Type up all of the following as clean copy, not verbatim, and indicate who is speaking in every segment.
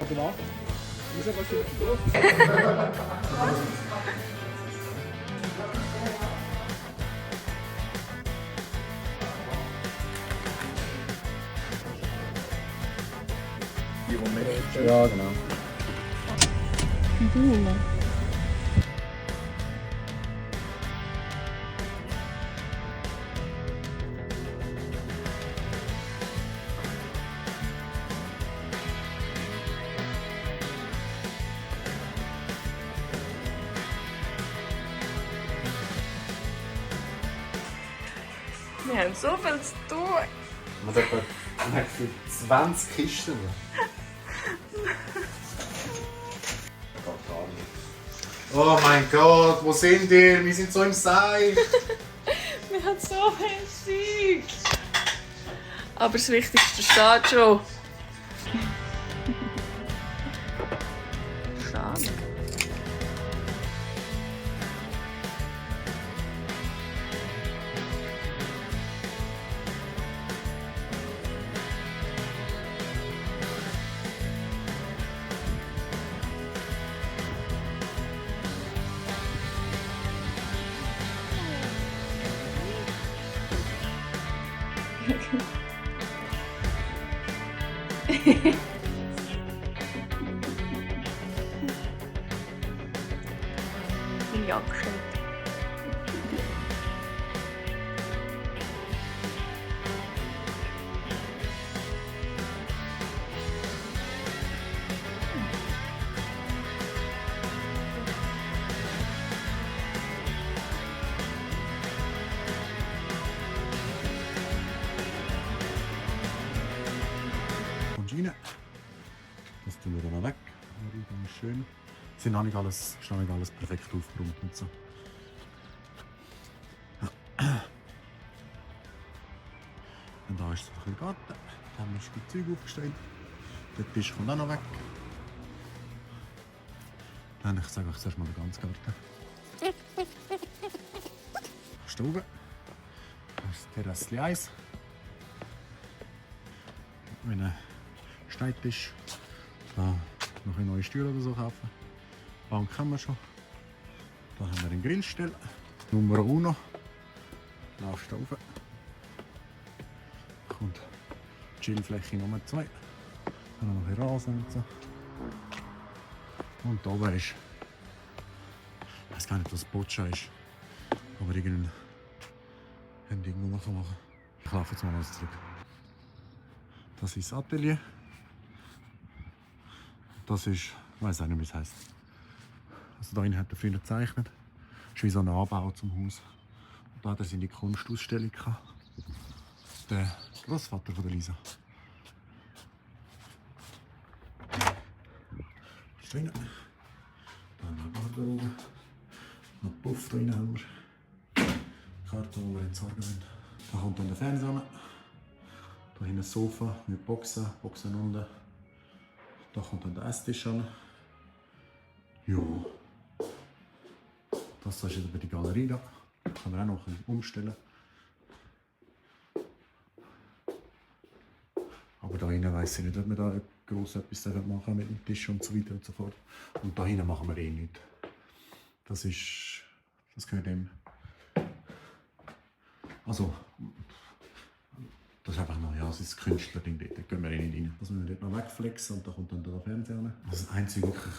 Speaker 1: Also warte. Wieso was du los? Die mehr. Ja, genau.
Speaker 2: Wir haben so viel zu tun.
Speaker 3: Man hat etwa 20 Kisten. Oh mein Gott, wo sind ihr? Wir sind so im Seil.
Speaker 2: Wir haben so viel Zeug. Aber das Wichtigste steht schon. Schade. Meine Jacke.
Speaker 3: Kommst rein. Das tun wir dann noch weg. Dann ist schön. Ist noch nicht alles perfekt aufgeräumt und so. Und da ist so ein bisschen Garten. Da haben wir schon die Zeug aufgestellt. Der Tisch kommt auch noch weg. Dann ich zeige euch zuerst mal den ganzen Garten. Da ist oben. Das ist Terrasse 1. Mit einem Schneidtisch. Da noch eine neue Stühle oder so kaufen. Bank haben wir schon. Da haben wir einen Grillstell. Nummer 1. Laufst du rauf. Kommt Chillfläche Nummer 2. Dann noch ein bisschen Rasen und so. Und da oben ist, ich weiß gar nicht, was Boccia ist, aber irgendein Ding, das man machen kann. Ich laufe jetzt mal alles zurück. Das ist das Atelier. Das ist, ich weiß auch nicht, wie es heisst. Also da hat er früher gezeichnet. Das ist wie so ein Anbau zum Haus. Und da hat er seine Kunstausstellung gehabt. Der Großvater von der Lisa. Ist drin. Da haben wir eine Garderobe. Noch einen Puff drin haben wir. Karton, die wir entsorgen müssen. Da kommt dann der Fernseher rein. Da hinten ein Sofa mit Boxen unten. Da kommt dann der Esstisch an. Ja. Das ist über die Galerie da. Kann man auch noch ein bisschen umstellen. Aber da hinten weiss ich nicht, ob wir da gross etwas machen mit dem Tisch und so weiter und so fort. Und da hinten machen wir eh nichts. Das gehört dem. Also, das ist einfach noch, ja, das ist das Künstlerding dort, da gehen wir eh nicht rein. Das müssen wir dort noch wegflexen und da kommt dann der Fernseher rein. Das einzige wirklich,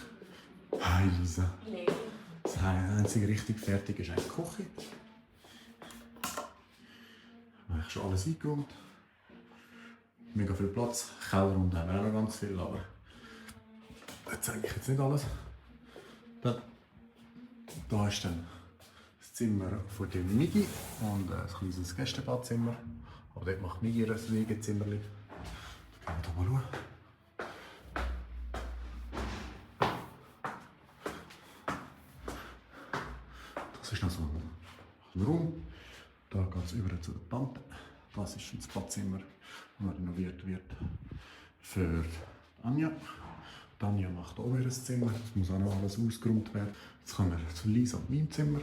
Speaker 3: hi Lisa. Das einzige richtig fertig ist eigentlich die Küche. Da habe ich schon alles eingeräumt. Mega viel Platz. Keller und haben wir auch noch ganz viel, aber das zeige ich jetzt nicht alles. Da ist dann das Zimmer von dem Migi und ein kleines Gästebadzimmer. Aber dort macht Migi ihr Liegezimmer. Da gehen wir mal schauen. Das ist noch so ein Raum. Da geht es über zu der Tante. Das ist das Badzimmer, das renoviert wird für Anja. Die Anja macht auch ihr Zimmer. Es muss auch noch alles ausgeräumt werden. Jetzt kommen wir zu Lisa und meinem Zimmer.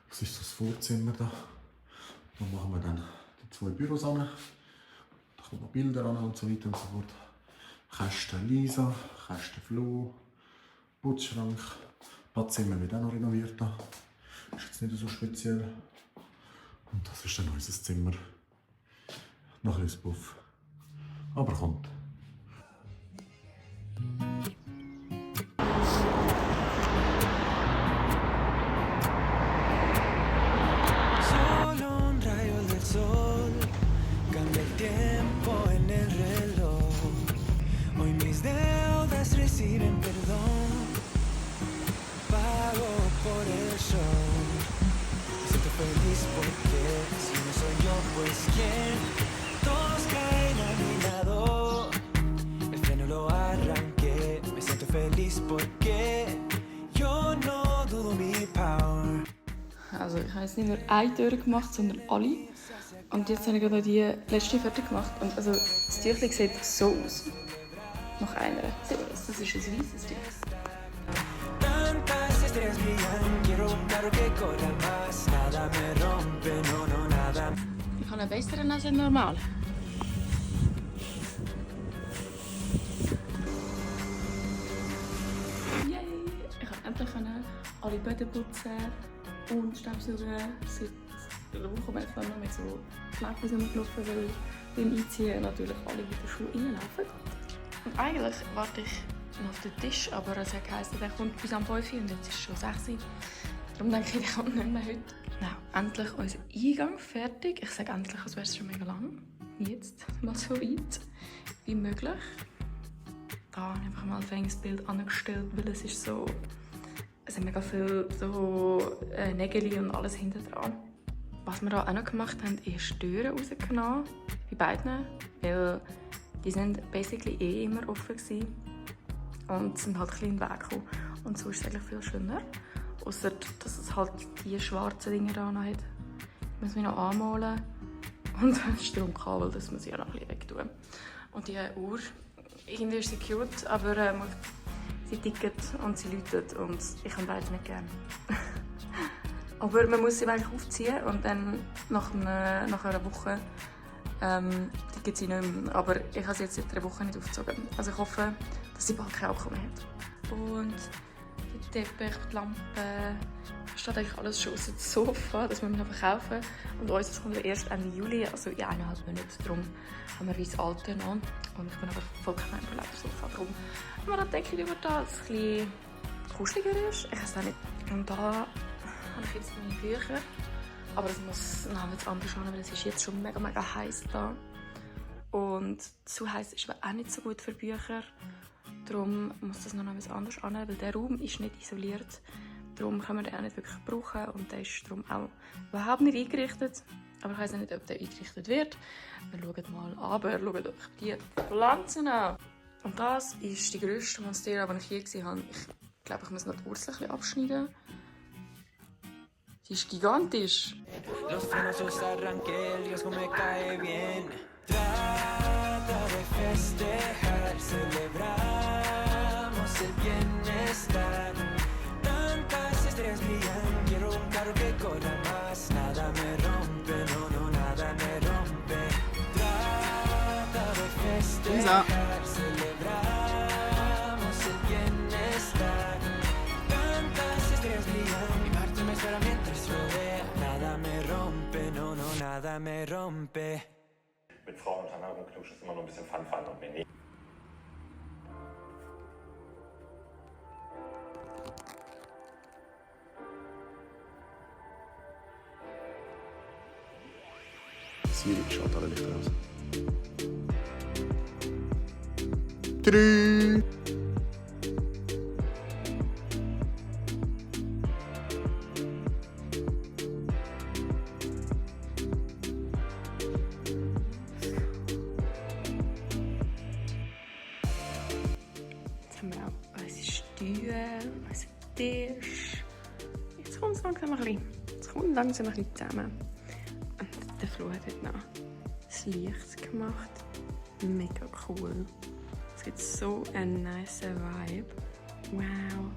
Speaker 3: Das ist das Vorzimmer da. Da machen wir dann die 2 Büros an. Da kommen noch Bilder an und so weiter und so fort. Kästen Lisa, Kästen Flo, Putzschrank. Badzimmer wird auch noch renoviert. Ist jetzt nicht so speziell. Und das ist dann unser Zimmer. Noch ein bisschen Puff. Aber kommt.
Speaker 2: Also ich habe jetzt nicht nur eine Tür gemacht, sondern alle. Und jetzt habe ich gerade die letzte fertig gemacht. Und also das Tüchlein sieht so aus. Nach einer. Das ist ein weißes Tüchlein. Ich habe eine bessere Nase als normal. Yay! Ich habe endlich alle Böden putzen und Staubsaugen. Seit einer Woche bin ich dann noch mit so Schläppchen rumgelaufen, weil beim Einziehen natürlich alle mit den Schuhen reinlaufen. Und eigentlich warte ich noch auf den Tisch, aber es hat geheißen, der kommt bis am 5 Uhr und jetzt ist es schon 6 Uhr. Darum denke ich, der kommt nicht mehr heute. Ja, endlich unser Eingang fertig. Ich sage endlich, als wäre es schon mega lang. Jetzt mal so weit wie möglich. Da habe ich einfach mal ein Bild angestellt, weil es ist so... Es sind mega viele so Nägel und alles hinten dran. Was wir hier auch noch gemacht haben, ist die Türen rausgenommen. Bei beiden. Weil die sind basically immer offen gewesen. Und sind halt ein bisschen in den Weg gekommen. Und so ist es eigentlich viel schöner. Ausser, dass es halt die schwarzen Dinge da noch hat. Die müssen wir noch anmalen. Und das Stromkabel, das muss ich auch noch ein bisschen wegtun. Und die Uhr, irgendwie ist sie cute, aber sie tickt und sie läutet und ich kann beides nicht gerne. Aber man muss sie eigentlich aufziehen und dann nach einer Woche tickt sie nicht mehr. Aber ich habe sie jetzt seit einer Woche nicht aufgezogen. Also ich hoffe, dass sie bald keinen Akku mehr hat. Und der Teppich, die Lampe, es steht eigentlich alles schon aus dem Sofa, das müssen wir noch verkaufen. Und uns kommt erst Ende Juli, also in 1,5 Monaten. Darum haben wir das Alte noch. Und ich bin aber voll kein Sofa. Darum haben wir eine Decke über da, dass es ein bisschen kuscheliger ist. Ich weiß auch nicht. Und da habe ich jetzt meine Bücher. Aber es muss noch etwas anders sein, weil es ist jetzt schon mega, mega heiß da. Und zu heiß ist aber auch nicht so gut für Bücher. Darum muss das noch etwas anders annehmen, weil der Raum ist nicht isoliert. Darum können wir den auch nicht wirklich brauchen und der ist darum auch überhaupt nicht eingerichtet. Aber ich weiss nicht, ob der eingerichtet wird. Wir schauen mal an, aber schaut euch die Pflanzen an. Und das ist die grösste Monstera, die ich hier gesehen habe. Ich glaube, ich muss noch die Wurzel ein bisschen abschneiden. Die ist gigantisch.
Speaker 1: Lisa.
Speaker 4: Mit Frauen untereinander rumknutschen ist immer noch ein bisschen Fun und mir nicht.
Speaker 3: Siri, schaut alle Lichter aus. 3.
Speaker 2: Jetzt haben wir auch unsere Stühle, unseren Tisch. Jetzt kommt es langsam ein bisschen zusammen. Und der Flo hat heute noch das Licht gemacht. Mega cool. Es gibt so einen nice Vibe. Wow.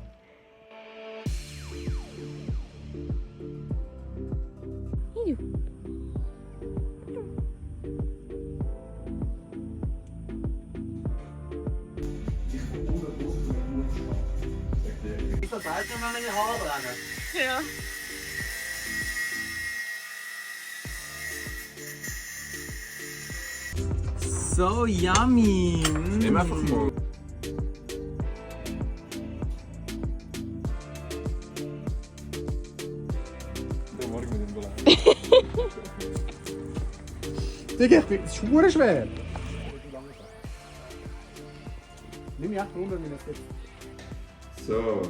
Speaker 5: das heißt, wenn man meine Haare brennen.
Speaker 2: Ja.
Speaker 5: So yummy!
Speaker 1: Nimm einfach mal. Der morgen mit dem Golan.
Speaker 3: Digga, es ist schwer schwer. Nimm mich echt runter, wenn es geht.
Speaker 1: So.